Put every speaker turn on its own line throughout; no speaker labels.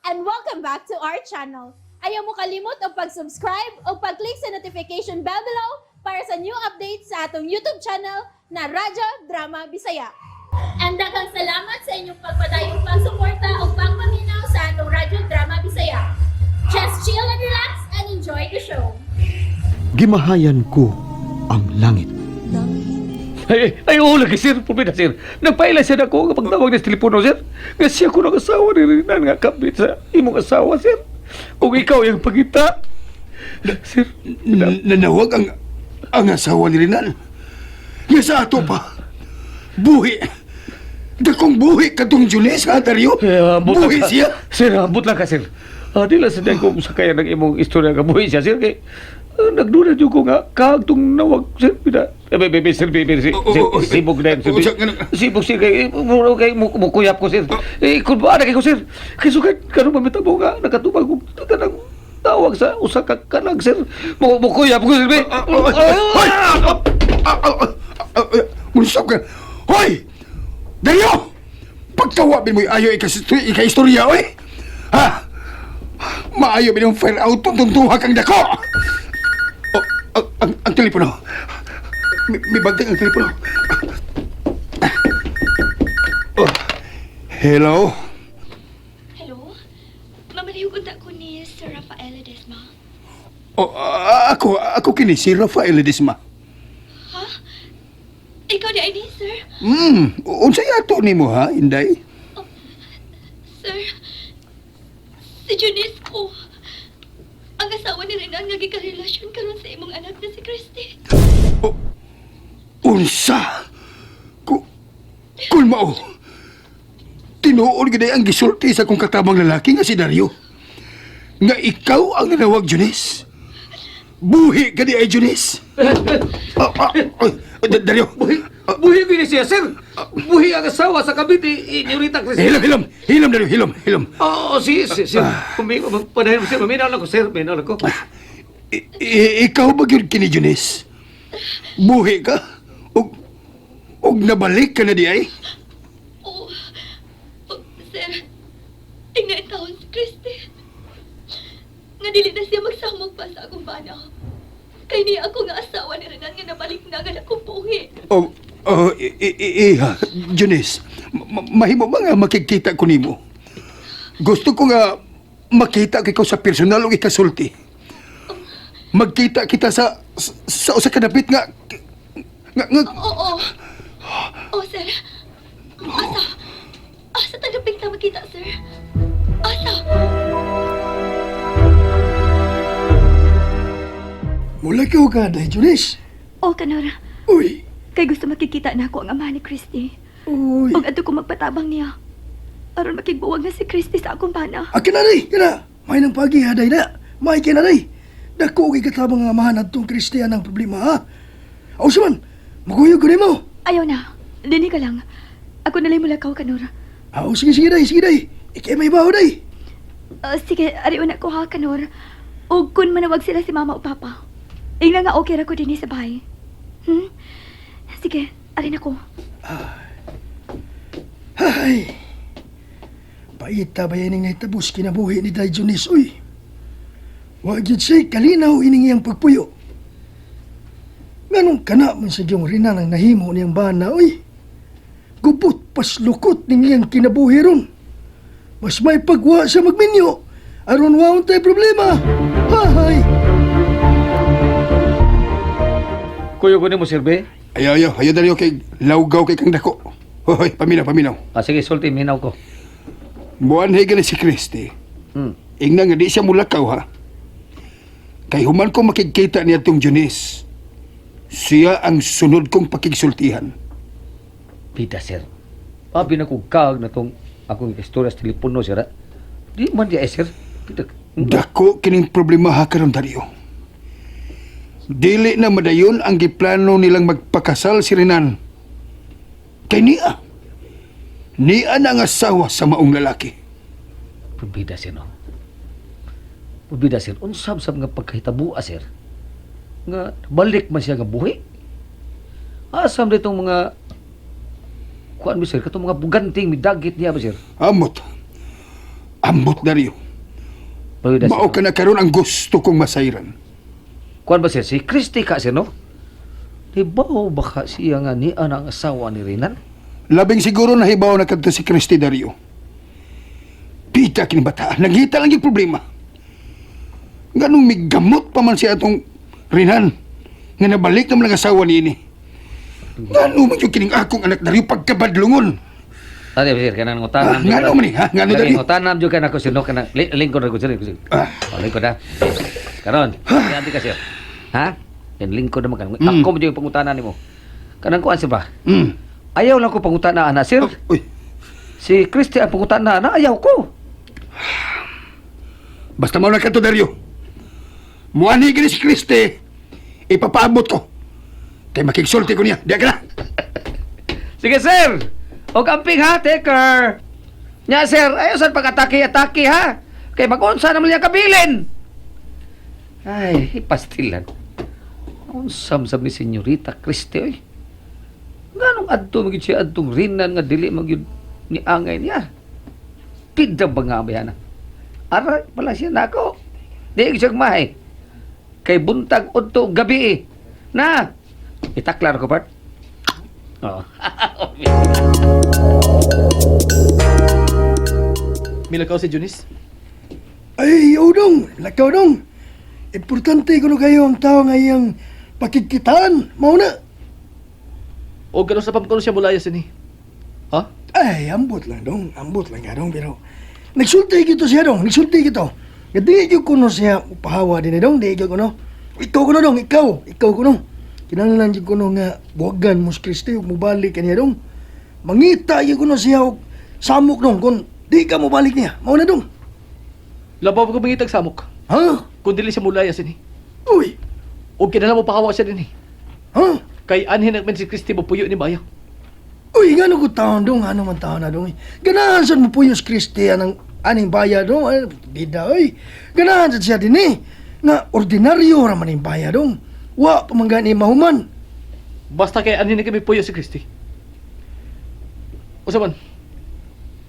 And welcome back to our channel. Ayaw mo kalimot og pag-subscribe o pag-click sa notification bell below para sa new updates sa atong YouTube channel na Radyo Drama Bisaya. And daghang salamat sa inyong pagpadayong pagsuporta o pagpaminaw sa atong Radyo Drama Bisaya. Just chill and relax and enjoy the show.
Gimahayan ko ang langit.
Ay, ay, oo lagi, sir. Pumina, sir. Nagpaila siya na ako nga pagtawag niya sa telepono, sir. Nga siya ko ng asawa ni Renan nga kapit sa imong asawa, sir. Kung ikaw yung pagita. Sir,
Nanawag ang asawa ni Rinal. Nga sa ato pa. Buhi. Dakong buhi katong Jules, ha, Dario?
Eh, ambot lang
Buhi
ka.
siya.
Sir, ambot lang ka, sir. Ah, di lang sa kung sa kaya ng imong istorya nga buhi siya, sir. Kay, nagduna dyan ko nga, kagtong nawag, sir. Pina, eh, be, be, sir, be, be, sir,
Oo,
sir,
oo, oo.
sibog na yun, sir.
Oo, siya, ganun.
Sibog, sir, kay, kay, mukuyap ko, sir. Eh, kung ba, kay ko, sir. Kay sukat, kanong mamitabo nga, nakatubag ko, tanang tawag sa usa ka kanag, sir. Mukuyap ko, sir, be.
Hoy! Ah, ah, ah, ah, ah, Munsap ka. Hoy! Dario! Pagkawabin mo'y ayaw ika-istorya, oy! Ha? Maayo binong fire out tungtuntuha kang dako! Oh, ang telepono. May bantay ang telepono. Oh, hello?
Hello? Mamalihog unta ko ni Sir Rafael Ledesma.
Oh, ako kini si Rafael Ledesma.
Ha? Ikaw di ay ni, sir?
Unsay ato nimo ha, Inday?
Sir, si Junice ko. Ang asawa ni Renan nga gikarelasyon karon sa imong anak na si Christy.
Oh, unsa? Kung mao, tinuod gid ang gisulti sa akong katabang lalaki nga si Dario. Nga ikaw ang nanawag, Junice. Buhi ka di ay, Junice. Ah, ah, ay, Dario.
Buhi, buhi gini siya, sir. Buhi ang asawa sa kabit, inyorita ko, sir.
Hilom, hilom. Hilom, Dario, hilom, hilom.
Oo, si, sir. Panahin mo, sir. Maminaw lang ko, sir. Maminaw lang ko.
Ikaw ba gyud kini, Junice? Buhi ka? Og nabalik ka na di ay?
Oh, oh sir, tingnan taon si Christy. Nga dili na siya magsamok pa sa akong bana. Kay niya ako nga asawa ni Renan nga nabalik na nga akong buhi.
Oh, iha, Junice, mahimo ba nga makikita ko nimo? Gusto ko nga makita kiko sa personal o ikasulti. Magkita kita sa usa ka dapit nga
Oo. Oo, sir. Asa? Asa tagapig ta makita, sir? Asa?
Mula ka ka, Day Junis.
Oo, Kanora.
Uy,
Kay gusto makikita na ako ang ama ni Christy.
uy.
Ug adto ko magpatabang niya. Aron makigbuwag na si Christy sa akong bana.
Akin na day, kana. May nang pagi, ha, day na. May kina day. Dako kay katabang nga amahan atong Kristiyan ang problema, ha? Aw man, maguyog ko nimo.
Ayaw na. Dini ka lang. Ako nalay mulakaw, Kanora.
Aw, sige, sige, day, sige, day. Ikay may baho, day.
Sige, ariun ako ha, Kanor. Ug kun manawag sila si mama o papa. Ingna nga okay ra ko dinhi sa bahay. Sige, arin ako.
Hay. Paita ba yan ang naitabos kinabuhi ni Day Junis, uy. Wa gyud siya kalinaw ining iyang pagpuyo. Nganong kana man sa diyong rinan ang nahimo niyang bana, uy. Gubot paslukot ning iyang kinabuhi ron. Mas may pagwa sa magminyo. Aron waon tay problema. Hay.
Kuyo ko nimo, sir, be.
Ayaw, ayaw, ayaw Dario kay lawgaw kay kang dako. Hoy, paminaw, paminaw.
Ah, sige, sulti, minaw ko.
Buwan gani si Christy. Ingna nga di siya mulakaw ha. Kay human ko makikita niya tong Junice. Siya ang sunod kong pakigsultihan.
Pita, sir. Abi na kong kag na tong akong istorya sa telepono, sir. Ah. Di man di ay, sir. Pita.
Dako kining problema ha karon Dario. Dili na madayon ang giplano nilang magpakasal si Renan. Kay niya. Niya na ang asawa sa maong lalaki.
Pabida, sir, no? Pabida, sir. Unsab-sab nga pagkahitabo, sir. Nga, balik man siya nga buhi. Asam ditong mga kuan ba, sir? Katong mga buganting midagit niya ba, sir?
Amot. Ambot, Dario.
Pwede, sir.
Mao ka na karon ang gusto kong masayran.
Kuan ba sir, si Christy ka sir, no? Di ba o baka siya nga niya na ang asawa ni Renan?
Labing siguro nahibaw na kadto si Christy, Dario. Pita kini bata, nagita lang yung problema. Ganong migamot pa man siya atong Rinan nga nabalik naman ang asawa niini. Ngano man yung kining akong anak, Dario, pagkabadlungon?
Tadi sir, kanang ngutanam.
Ah, ngano man ni, ha? Ngano dali?
Ngutanam jud ka nako sir, no? Kanang lingkod ra ko sir, lingkod, sir.
Ah.
Oh, lingkod ha. Karon, oh, ka sir. Ha? Yan lingkod naman kan. Ako mo jud pangutana nimo. Kanang kuan sir ba? Ayaw lang ko pangutana ana sir.
Uy,
Si Christy ang pangutana ana, ayaw ko.
Basta mao na kadto, Dario. Muani gini si Christy, ipapaabot ko. Kay makigsulti ko niya. Diya ka na.
Sige sir. Og amping ha, take care. Nya sir, ayaw sad pag-atake-atake ha. Kay mag-unsa naman niya kabilin. Ay, ipastilan. Unsam sab ni Senyorita Christy oy. Nganong adto magyud siya adtong rinan nga dili magyud ni angay niya. Pidda ba nga ba na? Aray pala siya nako. Di siya mahay. Kay buntag udto gabi eh. Na. Itaklar ko part. Oo.
Milakaw si Junis.
Ay, udong, lakaw dong. Importante kuno kayo ang tao nga iyang pakigkitaan. Mao na.
O gano'n sa pamkuno siya mulaya sini. Ha?
Ay, ambot lang dong, ambot lang ka dong, pero nagsulti gito siya dong, nagsulti gito. Nga di gyud kuno siya upahawa din dong, di gyud kuno. Ikaw kuno dong, ikaw, ikaw kuno. Kinahanglan gyud kuno nga buwagan mo si Kristi ug mobalik kaniya dong. Mangita gyud kuno siya og samok dong kung di ka mobalik niya. Mao na dong.
Labaw ko mangitag samok.
Ha?
Kung dili siya mulaya sini.
Uy.
O kinahanglan mo pahawa siya din eh.
Ha?
Kay anhin nagmen si Kristi mo puyo ni Maya.
Uy, ngano ko taon dong, ano man taon na dong. Eh. Ganahan sad mo puyos Kristi anang aning baya dong, ay, bida oy. Ganahan sad siya din eh. Nga ordinaryo ra man ning baya dong. Wa pa man gani mahuman.
Basta kay anhin na kami puyo si Kristi. Usa man.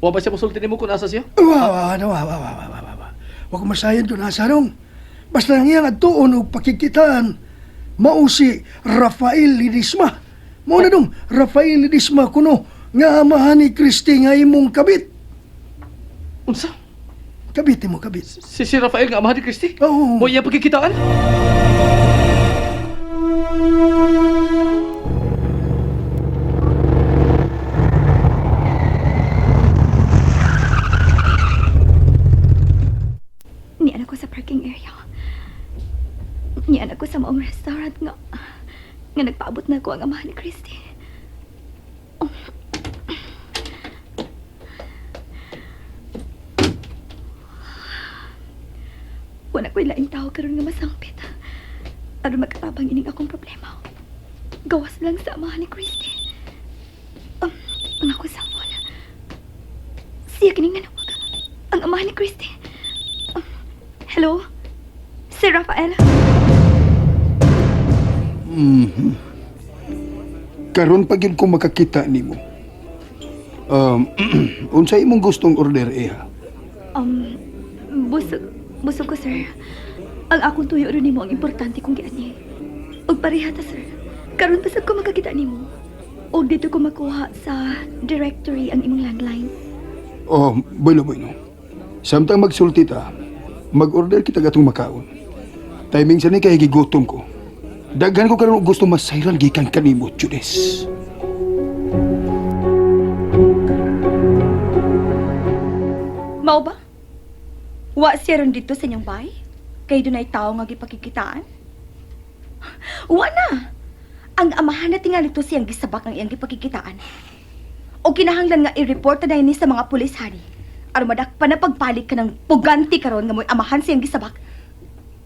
Wa ba siya musulti nimo kung asa siya?
Wa wa wa wa wa wa wa wa. Wa Wa ko masayod kung asa dong. Basta ang iyang adtuon og pakikitaan mao si Rafael Lidisma. Mao na dong, Rafael Lidisma kuno nga amahan ni Kristi nga imong kabit.
Unsa?
Kabit mo kabit.
Si Rafael nga amahan ni Kristi?
Oo.
Mo iya pagkikitaan?
Nian ako sa parking area. Nian ako sa maong restaurant nga nga nagpaabot na ako ang amahan ni Christy. Oh. Wala ko'y laing tao karon nga masangpit. Aron makatabang ining akong problema. Gawas lang sa amahan ni Christy. Ang akong cellphone. Siya kining nanawag. Ang amahan ni Christy. Hello? Sir Rafael?
Karon pa gyud ko makakita nimo. Unsa imong gustong order iha?
Busog, busog ko, sir. Ang akong tuyo ron nimo ang importante kong giani. Ug pareha ta, sir. Karon pasag ko makakita nimo. Ug dito ko makuha sa directory ang imong landline.
Oh, bueno, bueno. Samtang magsulti ta, mag-order kita gatong makaon. Timing sa ni kay gigutom ko. Daghan ko karon og gusto masayran gikan kanimo, Judes.
Mao ba? Wa siya ron dito sa inyong bahay? Kay dunay tao nga gipakikitaan? Wa na! Ang amahan na tingali to siyang gisabak ang iyang gipakikitaan. O kinahanglan nga i-report na ni sa mga pulis, Harry. Aron madakpan na pagpalik ka ng puganti karon nga mo'y amahan siyang gisabak.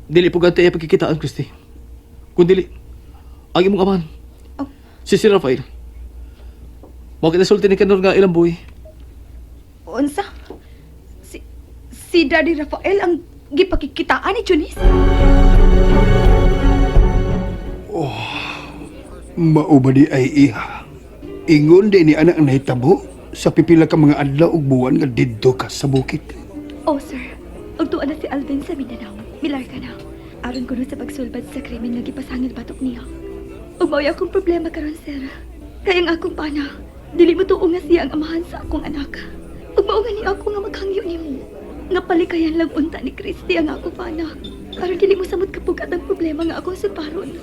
Dili pugante iya pagkikitaan, Kristi. Kung dili, ang imong amahan.
Oh.
Si Sir Rafael. Mao kita sulti ni Kanor nga ilang buhi.
Unsa? Si Daddy Rafael ang gipakikitaan ni Junice?
Mao ba di ay iha? Ingon di ni anak ang nahitabo sa pipila ka mga adlaw ug buwan nga didto ka sa bukid.
Oh, sir. Ug tuwa na si Alvin sa Mindanao. Milarga na. Aron kuno sa pagsulbad sa krimen nga gipasangil batok niya. Ug mao'y akong problema karon, sir. Kay ang akong bana, dili mo tuo nga siya ang amahan sa akong anak. Ug mao gani ako nga maghangyo nimo. Nga palikayan lang unta ni Christy ang akong bana. Aron dili mo samot kapugat ang problema nga akong sulbaron.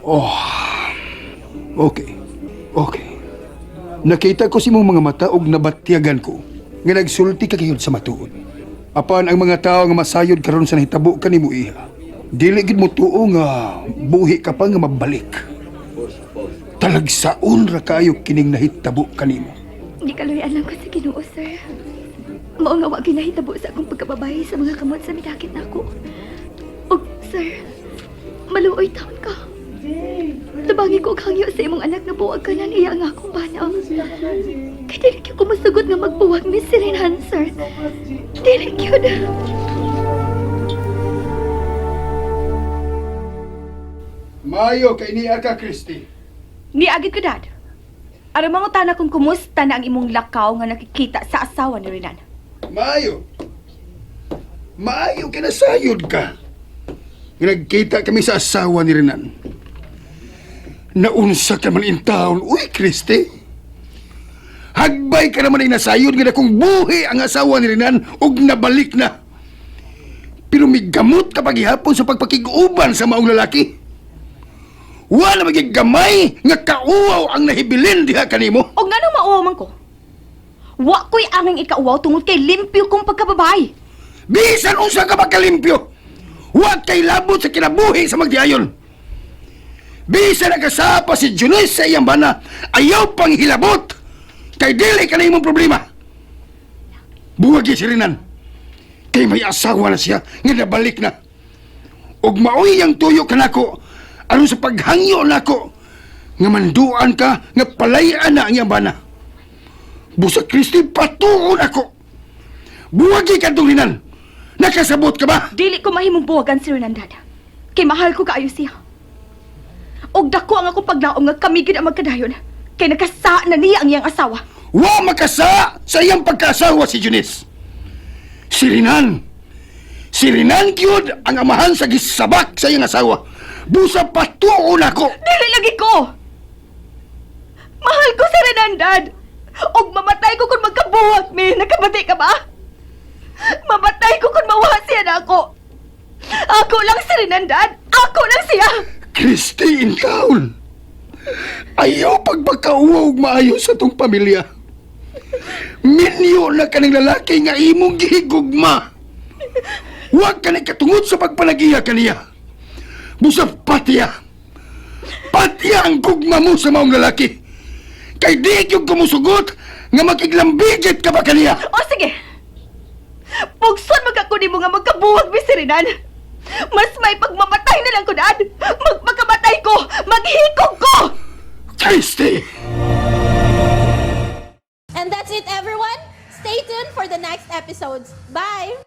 Oh. Okay. Okay. Nakita ko sa imong mga mata og nabatyagan ko nga nagsulti ka gayud sa matuod. Apan ang mga tawo nga masayod karon sa nahitabo kanimo iha. Dili gid mo tuo nga buhi ka pa nga mabalik. Talagsaon ra kaayo kining nahitabo kanimo.
Gikaluyan lang ko sa Ginoo, sir. Mao nga wa ginahitabo sa akong pagkababae sa mga kamot sa midakit nako. Og sir, maluoy taon ka. Tabangi ko og hangyo sa imong anak na buwag ka na niya ang akong bana. Kay dili gyud ko masugot nga magbuwag ni Sirenan, sir. Dili gyud.
Mayo kay niya ka, Christy.
Niagid ko, Dad. Aron mangutana kung kumusta na ang imong lakaw nga nakikita sa asawa ni Renan.
Maayo. Maayo kinasayod ka. Nagkita kami sa asawa ni Renan. Naunsa ka man in town. Uy, Christy. Hagbay ka naman ay nasayod nga kung buhi ang asawa ni Renan ug nabalik na. Pero migamot ka paghihapon sa pagpakig-uban sa maong lalaki. Wala maging gamay nga kauaw ang nahibilin diha kanimo.
Og nganong mauwaw man ko? Wa ko'y anging ikauwaw tungod kay limpyo kong pagkababae.
Bisan unsa ka magkalimpyo, wa kay labot sa kinabuhi sa magdiayon. Bisan nagkasapa si Junis sa iyang bana, ayaw pang hilabot. Kay dili ka na imong problema. Buwagi si Renan. Kay may asawa na siya nga nabalik na. Ug maoy ang tuyo kanako aron sa paghangyo nako nga manduan ka nga palayan na ang iyang bana. Busa Kristi patuon ako. Buwagi ka dong Renan. Nakasabot ka ba?
Dili ko mahimong buwagan si Renan, Dad. Kay mahal ko kaayo siya. Og dako ang akong paglaom nga kami gid ang magkadayon. Kay nakasa na niya ang iyang asawa.
Wa makasa sa iyang pagkaasawa si Junice. Si Renan. Si Renan gyud ang amahan sa gisabak sa iyang asawa. Busa patuon ako.
Dili lagi ko! Mahal ko si Renan, Dad! Og mamatay ko kung magkabuwag mi. Nakabati ka ba? Mamatay ko kung mawaha siya na ako. Ako lang si Renan, Dad! Ako lang siya!
Christy in town. Ayaw pagpakauwa og maayo sa tong pamilya. Minyo na kaning lalaki nga imong gihigugma. Huwag ka katungod sa pagpanagiya kaniya. Busa patiya. Patiya ang gugma mo sa maong lalaki. Kay di gyud kumusugot nga makiglambigit ka ba kaniya.
O sige! Pugson magkakuni mo nga magkabuwag mi si Renan! Mas may pagmamatay na lang ko, Dad! Magpakamatay ko! Maghikog ko!
Christy!
And that's it, everyone. Stay tuned for the next episodes. Bye!